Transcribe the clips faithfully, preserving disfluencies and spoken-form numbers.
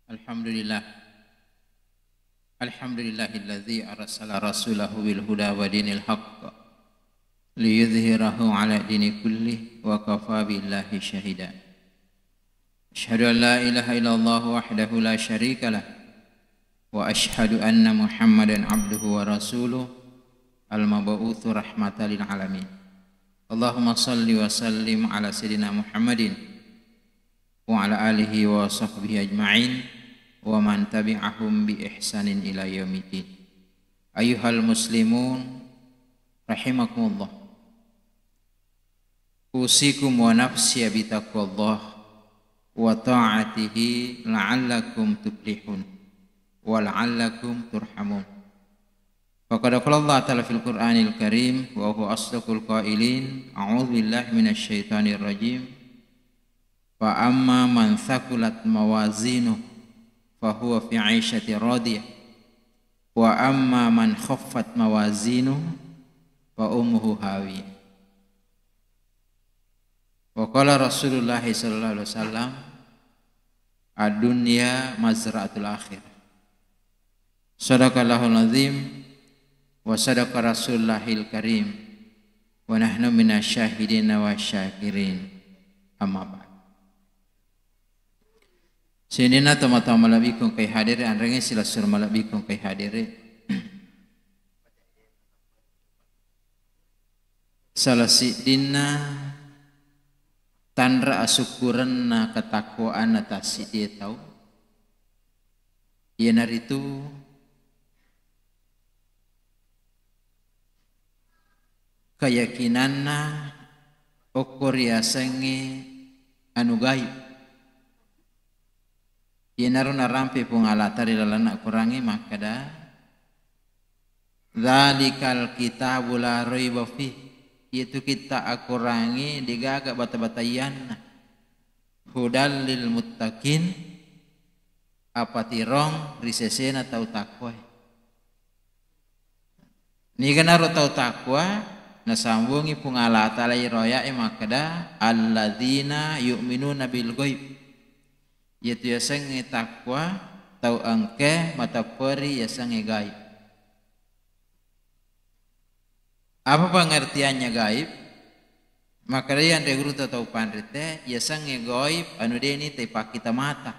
Alhamdulillah. Alhamdulillahilladzi arsala rasulahu bil huda wa dinil haqq liyudhhirahu ala dini kulli wa kafa billahi syahida. Asyhadu an la ilaha illallah wahdahu la syarika lah, wa asyhadu anna Muhammadan abduhu wa rasuluh, al-mab'utsu rahmatan lil alamin. Allahumma salli wa sallim ala sayyidina Muhammadin wa ala alihi wa sahbihi ajma'in wa man tabi'ahum bi ihsanin ila yaumiddin. Ayyuhal muslimun rahimakumullah. Usikum wa nafsi bitaqwallah wa ta'atihi la'allakum tuflihun wa la'allakum turhamun. Faqad qala Allah Ta'ala fil Qur'anil Karim wa huwa asdaqul qailin, a'udzu billahi minasy syaithanir rajim. Fa amma man thaqulat mawazinuh fa huwa fi 'isyatir radiyah. Wa amma man khaffat mawazinuh fa ummuhu hawiyah. Wa qala Rasulullah sallallahu alaihi wasallam, "Ad-dunya mazra'atul akhirah." Sadaqallahul azim wa sadaqa Rasulullahil karim wa nahnu minasy syahidin wa syakirin. Amma ba'd. Sininna tomatoa malebbiku engkae hadere, anrengnge silessureng malebbiku engkae hadere. Salah siddinna tanra asukkurenna katakwaanna tassiddie tau, iyanaritu keyakinanna okko riasengnge anu gaib. Iyanaro narampe Puang Allah Ta'ala ri lalenna Akorangnge makkeda, "Dzalikal kitabu la raiba fih." Iyatu kitta Akorangnge degaga bata-bataiyanna. Hudal lil muttaqin, apatirong ri sesena tau takwae. Niganaro tau takwa, nasambungi Puang Allah Ta'ala iro aya'e makkeda, "Alladzina yu'minuna bil ghaib." Iyatu yasengnge takwa, tau engkae matepperi yasengnge gaib. Apa pengertiannya gaib? Makkedai anre gurutta tau panrite, yasengnge gaib anu de' nita ipakkita mata.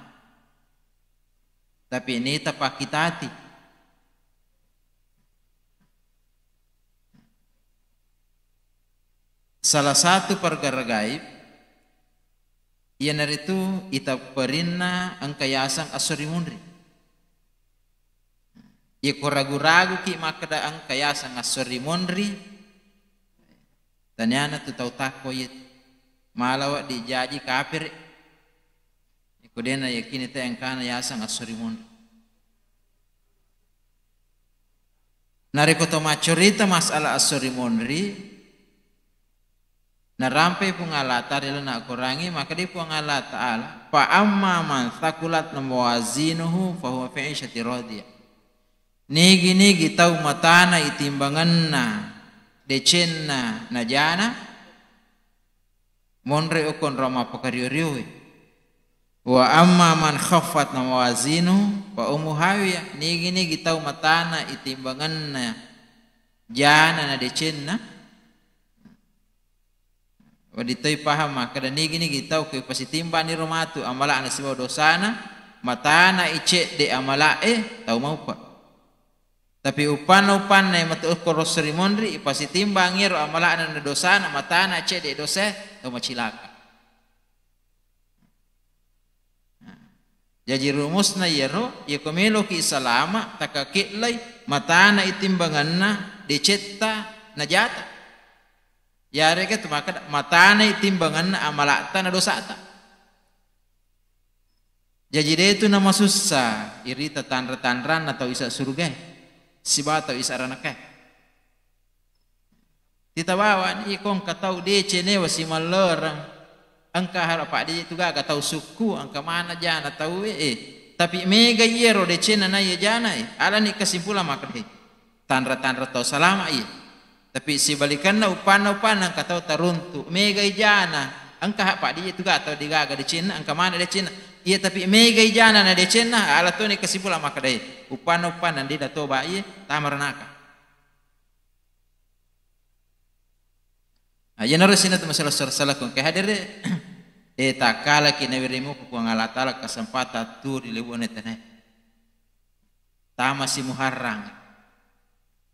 Tapi nita pakkita ati. Salah satu perkara gaib iyanaritu itapperinna engka yaseng esso ri munri. Iyako ragu-raguki makkeda engka yaseng esso ri munri, taniana tu tau takwa iyatu. Mala wedding jaji kapere. Iko de'na yakini te engkana yaseng esso ri munri. Narekko to maccarita masalah esso ri munri, narampe Puang Allah Ta'ala ri lalenna Akorangnge, makkeda Puang Allah Ta'ala, "Fa amma man thaqulat mawazinuhu fa huwa fi 'isyatir radiyah." Nigi-nigi tau matana itimbangenna, decenna, najana, monroi okko onrong mappakario-rioe. Wa amma man khaffat mawazinuhu fa ummuhu hawiyah. Nigi-nigi tau matana itimbangenna, jana na decenna. Wedding toi paham makkeda nigi-nigi tau ko ipasitimbangni ro matu amala'na sibawa dosana, matana i cedde amala'e, tau maupa. Tapi uppanna-uppanna matu okko ro esso ri munri, ipasitimbang iyaro amala'na na dosana, matana cedde dosae, tau macilaka. Jaji rumusna iyaro, iyako meloki salama, takake'lai, matana itimbangenna decetta najata. Yarega tu makkeda, matana itimbangenna amala'ta na dosata. Jaji de'tu namasussa irita tanra-tanranna tau isa surugae sibawa tau isa ranakae. Titabawani iko engka tau decene wa simallereng, engka harap paddeje tu gaga tau sukku, engka mana jana tau e, eh. Tapi mega iyaro decena na iya jana e, alani kesimpulan makkeda, tanra-tanra tau salama iya. Tapi sibalikanna uppanna-uppanna engka tau taruntu, mega ijana, engka hak paddeje tu gaga tau degaga decenna, engka mana decenna, Iya, tapi mega ijana na decenna, ala toni kesimpulan makkedai, uppanna, uppanna, ndi natoba iye, tama ranaka. Ah, iyanaro sininna tu masalah sala-sala kong ke hadere, eh, takkalaki nawirimu ku Puang Allah Ta'ala kesempatan tu ri liwu'na tanae. Tamasi Muharram.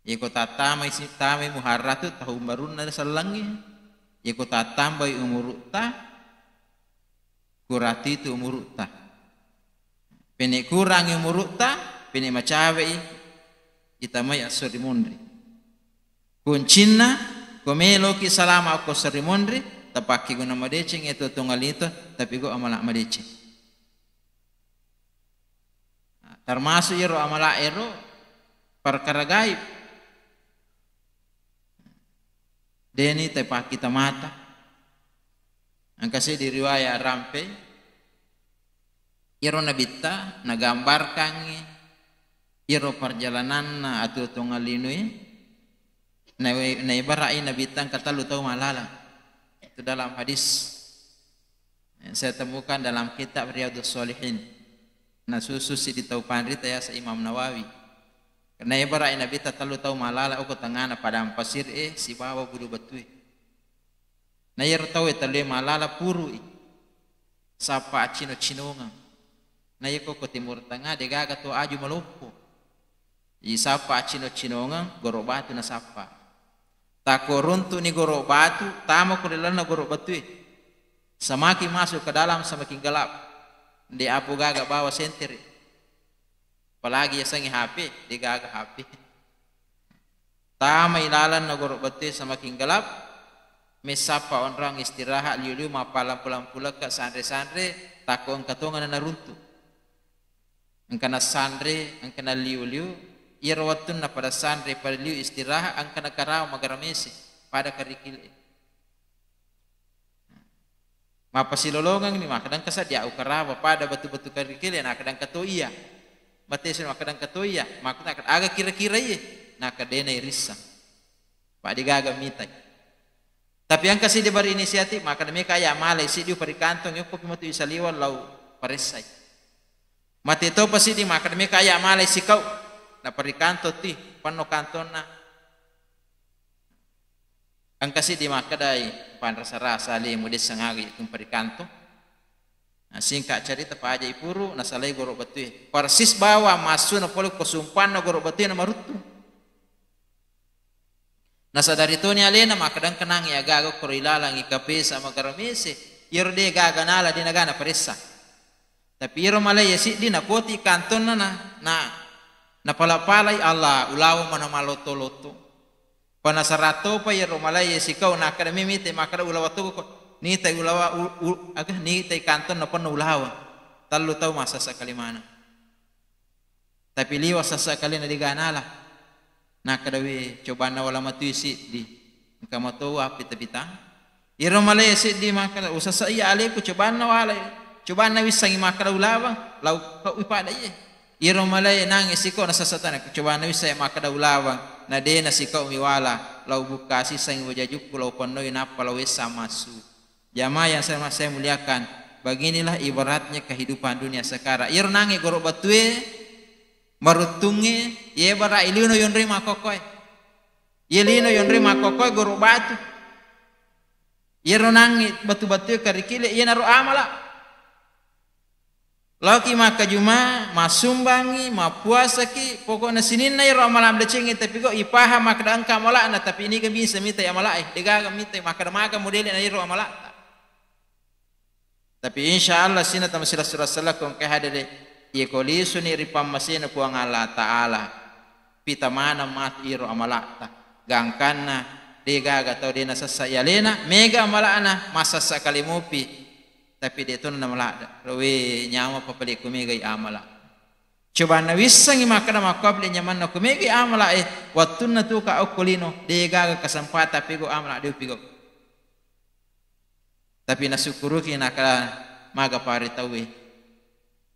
Iyako tattamai si-, tamai Muharram tu tahun barunna sellengnge. Iyako tattambai umuru'ta, kuratitu umuru'ta. Pene kurangi umuru'ta, pene macawe'i, itamai esso ri munri. Kuncinna, ko meloki salama okko esso ri munri, tapakkeguna madeceng iya tuo-tuongeng lino, tapi go amala madeceng. Nah, termasuk iyaro amala ero perkara gaib. Deni tepakkita mata. Engka seddi riwayat rampe, iyaro Nabitta nagambarkangngi iyaro perjalananna atuo-tuongeng linoe, na-, naibara'i Nabitta engka tellu tau malala. Itu dalam hadis. Saya temukan dalam kitab Riyadhus Shalihin. Nasusu siddi tau panrita yaseng Imam Nawawi. Karena ibara'i Nabitta tellu tau malala okko tengngana padang pasir e sibawa bulu batue. Na iyaro tau e tellue malala puru'i. Sappa accino-cinongeng. Na iyako ko Timur Tengah degaga to aju maloppo. Isappa accino-cinongeng, goro batu nasappa. Tako runtu'ni goro batu, tamako ri lalenna goro batue. Semakin masuk ke dalam, semakin gelap. Nde apo gaga bawa sentere. Apalagi yasengnge H P, degaga H P. Tamai lalenna goro batue semakin gelap, messappa onrong istirahat, liu-liu mappalampu-lampu lekke, sanre-sanre, tako engka tongeng naruntu. Engka nasanre, engka nalliu-liu, iyaro wettunna pada sanre, pada liu istirahat, engka nakarawa magara mese, pada karikil e. Mappasilolongengni, makkeda engka seddi au karawa, pada batu-batu karikil e, nakkeda engka to iya. Matesu makkeda engka to iya, makkeda aga kira-kira iye, nakkeda de nairisseng. Paddegaga mitai. Tapi engka siddi berinisiatif, makkeda meka iya malai siddi uparikantong, yokkopi matu isaliweng lao paressai. Mate topa siddi makkeda meka iya malai sikau, naparikantong ti, penno kantonna. Engka siddi makkedai, panrasa-rasa le mudesseng aga tu parikantong. Nah, singkat cerita, paja ipuru, nasalai goro batue. Persis bawang massuna pole ko sumpanna goro batue namaruttung. Nasadari toni alena, makkeda engka nangnge aga-aga koro ilalang, ikapesa, magara mese, iyaro de gaga nala, de nagana paressa. Tapi iyaro malai siddi napoti kantonna na, na, napala-palai, Allah, ulaweng mana malotto-lotto. Panasara topa iyaro malai sikau, nakkeda mimite makkeda ulaweng toko ko, nitai ulawa, u-, u-, aga, nitai kantonna penno ulaweng. Tellu tau massessa kali maneng. Tapi liwa sessa kalena de ganala. Nakkeda, we, cobanna wala matui siddi. Engka mato wa pita-pita. Iyaro malai siddi makkeda, usessa iya aleku, cobanna wala, cobanna wissengngi makkeda ulaweng, lau kau ipada iye. Iyaro malai nangnge sikau nasessa tana, cobanna wisseng makkeda ulaweng, na de nasikau mi wala, lau bukka sissengngi wajajukku, lau pennoi nappa lau wessa massu. Jamaah yang saya, saya muliakan, beginilah ibaratnya kehidupan dunia sekarang. Iyaro nangnge goro batue, maruttungnge, iye bara ilino yonroi makkokkoe. Iye lino yonroi makkokkoe goro batu. Iyaro nangnge batu-batue karikile, iyanaro amala. Laoki makkajuma, massumbangngi, mappuasaki, pokokna sininna iyaro amala madecengnge, tapi kok ipahang makkeda engka amala'na, tapi niga bisa mitai amala'e, degaga mitai makkeda maga modele na iyaro amala'ta. Tapi insya Allah sininna tama sila-sila salakko engka hadere, iye ko lisuni ri pammasena Puang Allah Ta'ala. Pita maneng matu iyaro amala'ta. Gangkanna, de gaga tau de nasessa i alena, mega amala'na, massessa kale mopi. Tapi de tona namala'da. Rowe, nyameng papale ko megai amala. Cobanna wissengngi makkeda makkuapale nyamanna ko megai amala e, wattunna tuka okko lino, de gaga kesempatan pigau amala, de upigau. Tapi nasukkuruki nakkeda maga pare tauwe.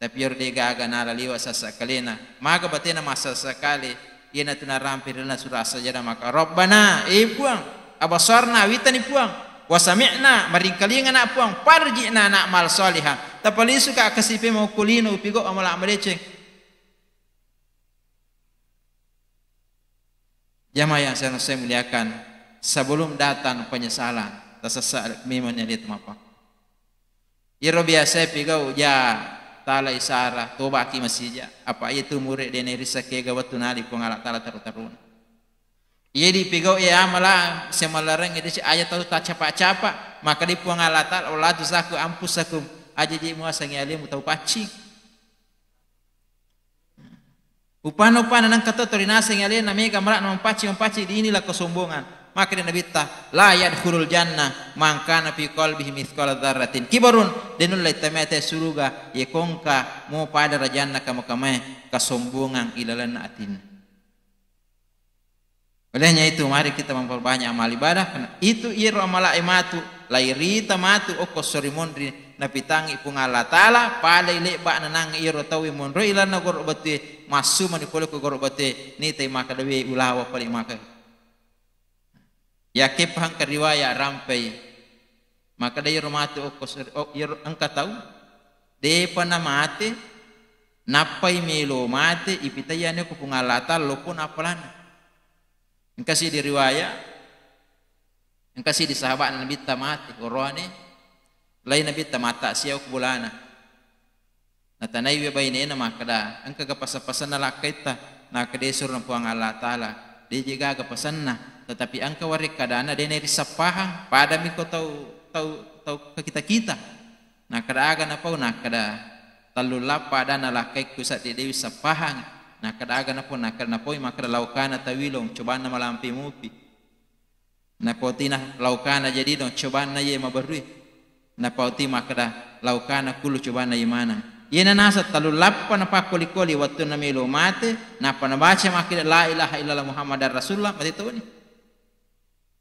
Tapi iyaro de gaga nala liwa sessa kalena. Maga batena massessa kale, iyanatu narampe ri lalenna surah As-Sajdah maka, Rabbana, eh Puang, absarna, witani Puang. Wa sami'na, maringkalinga na Puang, farji'na na'mal shalihan. Tapalisu ka kasipe mau kulino upigau amala madeceng. Jamaah yang saya, saya muliakan, sebelum datang penyesalan, tasessa memang niat mapa. Iyaro biasa pigau ja tala isara, tobaki masija. Apa iya tu murid dena irisa kega wettu nali Puang Allah Taala taru-taruna. Iya di pigau iya amala semalareng ide aja tau tacapa-capa, maka di Puang Allah Taala, "Wala tuzaku anfusakum," aja ji muasangi alemu tau paccing. Upana-upana nengka to torinasengi alena mega mara'na mampacci-mampacci di inilah kesombongan. Maka di Nabitta, "La yadkhulul jannah man kana fi qalbihi mithqala dzarratin kibarun." Denullai tamete suruga ye kongka mo pada rajanna kama-kamae kesombongan ilalenna atinna. Olehnya itu, mari kita memperbanyak amal ibadah, karena itu iyaro amalae matu, lairita matu okko sori monri napitangi Puang Allah Taala, padai lebba nanang iyaro tauwe monroi lalenna goro batue, massumani pole ko goro batue, nitai makkeda we ulawa pale maka. Yakke pahang ka riwaya rampai, makkeda iyaro matu okko sori, oh, iyaro engka tau depa namate, nappai melo mate, ipitai ane ko Puang Allah Taala loppona appalanna. Engka siddi riwaya, engka siddi sahaba'na Nabitta mate, oroane, lai Nabitta mata siau ku bolana. Natanaiwi bainena makkeda, "Engkaga pasa-pasanna lakkaitta?" Nakkeda, "Surona Puang Allah Taala, deje gaga pasanna, tetapi engka warekkadana dena risappahang, padami ko tau, tau, tau kakita-kita." Nakkeda, "Aga napau?" Nakkeda, "Tellu lappa adanna lakkaikku saddi dewi sappahang." Nakkeda, "Aga napau?" Nakkeda, "Napaui makkeda laukana tawilong, cobanna malampe mopi." Napautina laukana jadi dong, cobanna iye mabarui. Napauti makkeda laukana kulu, cobanna iye maneng. Iyena naseng tellu lappa napakkoli-koli wettunna melo mate, nappa nabaca makkeda la ilaha illallah Muhammadar Rasulullah, mate toni.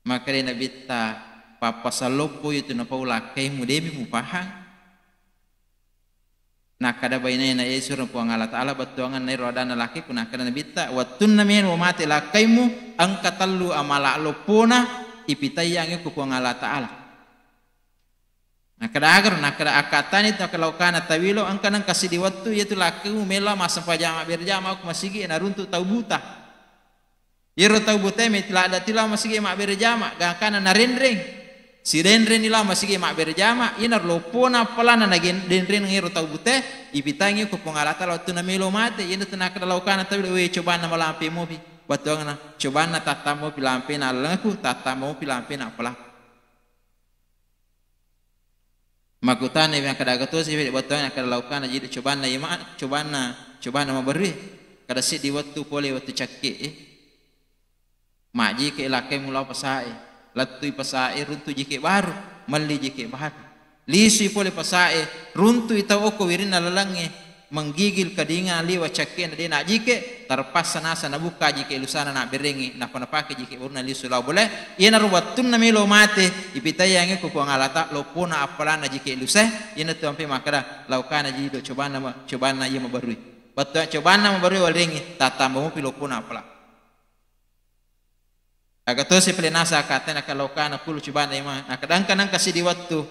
Makkeda Nabitta, "Pappasaloppo itu napau lakkaimu, demi mupahang." Nakkeda bainena, "E, surona Puang Allah Taala, bettuangenna ero adanna lakkiku." Nakkeda Nabitta, "Wettunna melo mate lakkaimu, engka tellu amala loppona ipitaiyangi ku Puang Allah Taala." Nakkeda, "Agaro?" Nakkeda, "Akkattani tu, laukana tawilo, engka nengka siddi wettu, iyatu lakkaimu melo massempajang mabbere jama ku masigi, naruntu tau buta." Iyaro tau butae meti ladda ti lao masigi mabbere jama, gangkana narenreng. Sirenreng ni lao masigi mabbere jama, iyana loppona appalanna nagen-, denreng iyaro tau butae, ipitangi ko Puang Allah Taala wettunna melo mate, iyana tu nakkeda laukana tawilo, "We, cobanna malampe mopi." Wettuanna, "Cobanna tattamba mopi lampena allengku, tattamba mopi lampena appala." Makkutana, makkeda aga tosi, wede battuanna, nakkeda laukana jadi cobanna ima-, cobanna, cobanna mabarui. Kada siddi wettu pole wettu cakke, eh. Majjike lakkai mulao pasae, lattui pasae, runtu jike baru, melli jike baru. Lisui pole pasae, runtui tau okko wirinna lalengnge, menggigil kedinginan liwa cakkena de najike, terpaksa nasa nabuka jike lusana nabberengi, nappa napake jike baruna lisu lao bolae. Iyanaro wettunna melo mate, ipitaiyangi ko Puang Allah Taala loppona appalanna jike lusae, iyanatu ampe makkeda laukana jadi do cobanna ma-, cobanna iya mabarui. Wettu cobanna mabarui walengi, tattamba mopi loppona appala. Aga tosi pale nasa akkattana, nakkeda laukana kulu cobanna ima, nakkeda engka nengka siddi wettu,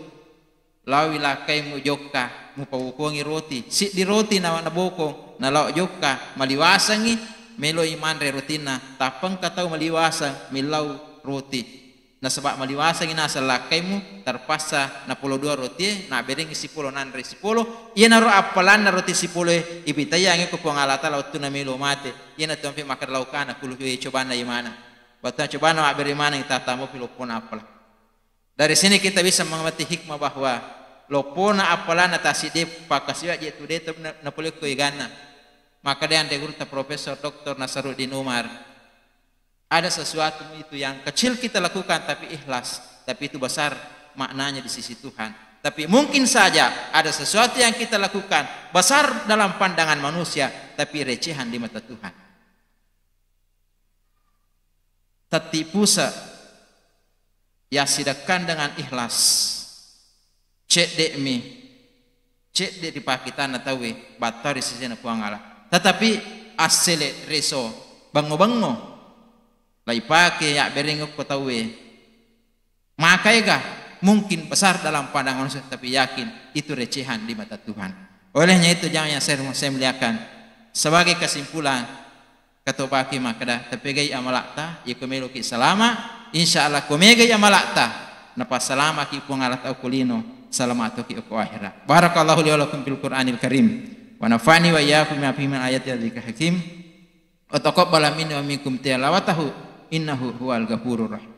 laowi lakkaimu jokka, mupabokongi roti, siddi roti na-, nabokong, nalao jokka, maliwasengi, meloi manre rotinna, tappa engka tau maliwaseng, millau roti. Nasaba maliwasengi naseng lakkaimu, terpaksa napolo dua rotie, nabberengi sipolo, nanre sipolo, iyanaro appalanna roti sipoloe, ipitaiyangi ko Puang Allah Taala wettunna melo mate, iyanatu ampe makkeda laukana kulu cobanna imana. Battua cobanna mabbere maneng, tattamba mopi loppona appala. Dari sini kita bisa mengerti hikmah bahwa loppona appalana tasiddi pakkasiwa je tu de na-, napolekko eganna. Maka de anre gurutta Profesor Doktor Nasaruddin Umar, ada sesuatu itu yang kecil kita lakukan tapi ikhlas, tapi itu besar maknanya di sisi Tuhan. Tapi mungkin saja ada sesuatu yang kita lakukan besar dalam pandangan manusia, tapi recehan di mata Tuhan. Tettipusa yassidekkang dengan ikhlas, cedde'mi, cedde ripakitanna tauwe battoa ri sesena Puang Allah. Tetapi assele reso bengngo-bengngo laipake yabbereng okko tauwe. Maka ega, mungkin besar dalam pandangan manusia, tapi yakin itu recehan di mata Tuhan. Olehnya itu, jamaah yang saya, saya muliakan, sebagai kesimpulan, katobaki makkeda, tapegai amala'ta, iyako meloki salama, insya Allah ko megai amala'ta, napasalamaki Puang Allah Ta'ala ko lino, salamatoki ko akhirat. Barakallahu li wa lakum fil Qur'anil Karim, wa nafa'ni wa iyyakum bima fihi min ayati wa dzikril hakim, wa taqabbala minni wa minkum tilawatahu, innahu huwal ghafurur rahim.